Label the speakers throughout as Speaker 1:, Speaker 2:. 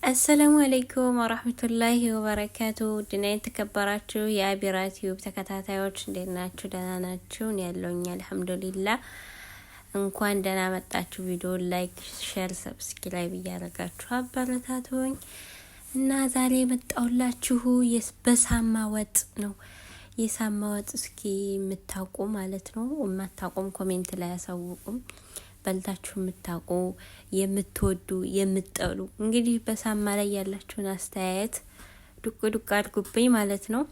Speaker 1: السلام عليكم ورحمة الله وبركاته። ድና የተከበራችሁ የአቢራ ቲዩብ ተከታታዮች እንዴት ናችሁ? ደህና ናችሁ? እኔ ያለሁኝ الحمد لله። እንኳን ደህና መጣችሁ። ቪዲዮ like፣ share፣ subscribe እያደረጋችሁ አበረታቱኝ እና ዛሬ የመጣሁላችሁ በሳማ ወጥ ነው። የሳማ ወጥ እስኪ የምታውቁ ማለት ነው፣ የማታውቁም comment ላይ ያሳውቁም። በልታችሁ የምታውቁ፣ የምትወዱ፣ የምትጠሉ፣ እንግዲህ በሳማ ላይ ያላችሁን አስተያየት ዱቅ ዱቅ አድርጉብኝ ማለት ነው።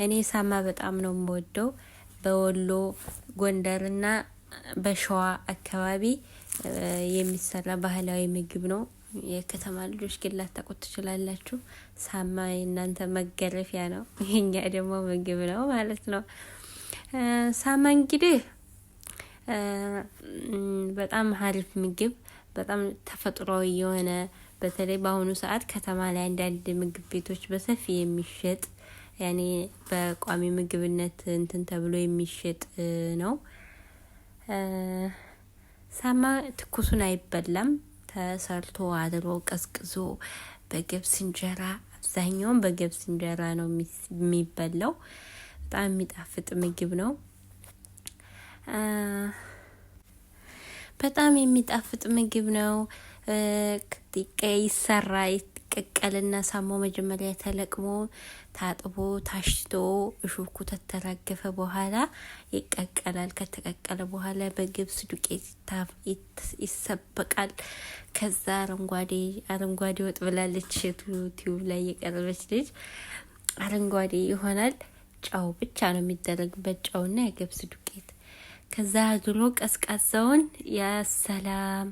Speaker 1: እኔ ሳማ በጣም ነው የምወደው። በወሎ፣ ጎንደርና በሸዋ አካባቢ የሚሰራ ባህላዊ ምግብ ነው። የከተማ ልጆች ግን ላታውቁት ትችላላችሁ። ሳማ የእናንተ መገረፊያ ነው፣ የኛ ደግሞ ምግብ ነው ማለት ነው። ሳማ እንግዲህ በጣም ሀሪፍ ምግብ፣ በጣም ተፈጥሯዊ የሆነ፣ በተለይ በአሁኑ ሰዓት ከተማ ላይ አንዳንድ ምግብ ቤቶች በሰፊ የሚሸጥ፣ ያኔ በቋሚ ምግብነት እንትን ተብሎ የሚሸጥ ነው። ሳማ ትኩሱን አይበላም። ተሰርቶ አድሮ ቀዝቅዞ በገብስ እንጀራ፣ አብዛኛውን በገብስ እንጀራ ነው የሚበላው። በጣም የሚጣፍጥ ምግብ ነው። በጣም የሚጣፍጥ ምግብ ነው። ይሰራ፣ ይቀቀልና ሳማው መጀመሪያ ተለቅሞ፣ ታጥቦ፣ ታሽቶ፣ እሾኩ ተተራገፈ በኋላ ይቀቀላል። ከተቀቀለ በኋላ በገብስ ዱቄት ይሰበቃል። ከዛ አረንጓዴ አረንጓዴ ወጥ ብላለች ዩቲዩብ ላይ የቀረበች ልጅ፣ አረንጓዴ ይሆናል። ጨው ብቻ ነው የሚደረግበት፣ ጨውና የገብስ ዱቄት። ከዛ ድሮ ቀዝቃዛውን ያሰላም።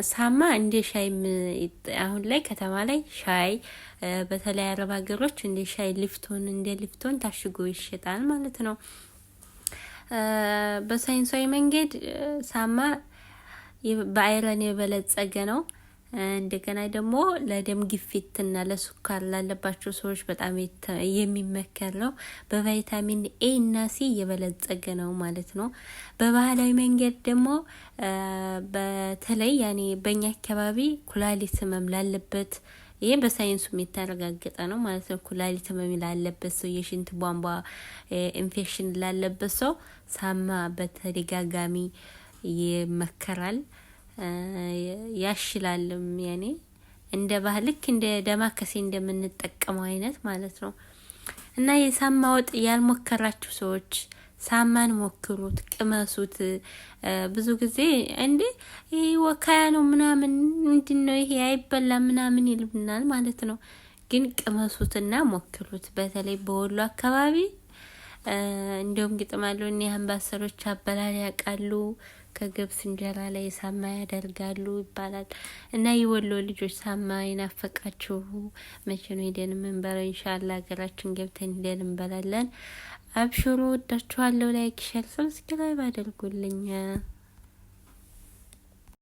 Speaker 1: ሳማ እንደ ሻይ፣ አሁን ላይ ከተማ ላይ ሻይ፣ በተለይ አረብ ሀገሮች እንደ ሻይ ሊፍቶን፣ እንደ ሊፍቶን ታሽጎ ይሸጣል ማለት ነው። በሳይንሳዊ መንገድ ሳማ በ iron የበለጸገ ነው። እንደገና ደግሞ ለደም ግፊትና ለስኳር ላለባቸው ሰዎች በጣም የሚመከር ነው። በቫይታሚን ኤ እና ሲ የበለጸገ ነው ማለት ነው። በባህላዊ መንገድ ደግሞ በተለይ ያኔ በእኛ አካባቢ ኩላሊት ህመም ላለበት፣ ይሄ በሳይንሱም የተረጋገጠ ነው ማለት ነው። ኩላሊት ህመም ላለበት ሰው፣ የሽንት ቧንቧ ኢንፌክሽን ላለበት ሰው ሳማ በተደጋጋሚ ይመከራል። ያሽላልም፣ ያኔ እንደ ባህል ልክ እንደ ደማከሴ እንደምንጠቀመው አይነት ማለት ነው። እና የሳማ ወጥ ያልሞከራችሁ ሰዎች ሳማን ሞክሩት፣ ቅመሱት። ብዙ ጊዜ እንዴ ይሄ ወካያ ነው ምናምን፣ ምንድን ነው ይሄ፣ አይበላ ምናምን ይልብናል ማለት ነው። ግን ቅመሱትና ሞክሩት። በተለይ በወሎ አካባቢ እንደውም ግጥም አለው፣ እኒህ አምባሰሎች አበላል ያውቃሉ፣ ከገብስ እንጀራ ላይ ሳማ ያደርጋሉ ይባላል። እና የወሎ ልጆች፣ ሳማ ይናፈቃችሁ መቼ ነው ሄደን የምንበላው? إن شاء الله ሀገራችን ገብተን ሄደን እንበላለን። አብሽሩ፣ ወዳችኋለሁ። Like፣ share፣ subscribe አድርጉልኝ።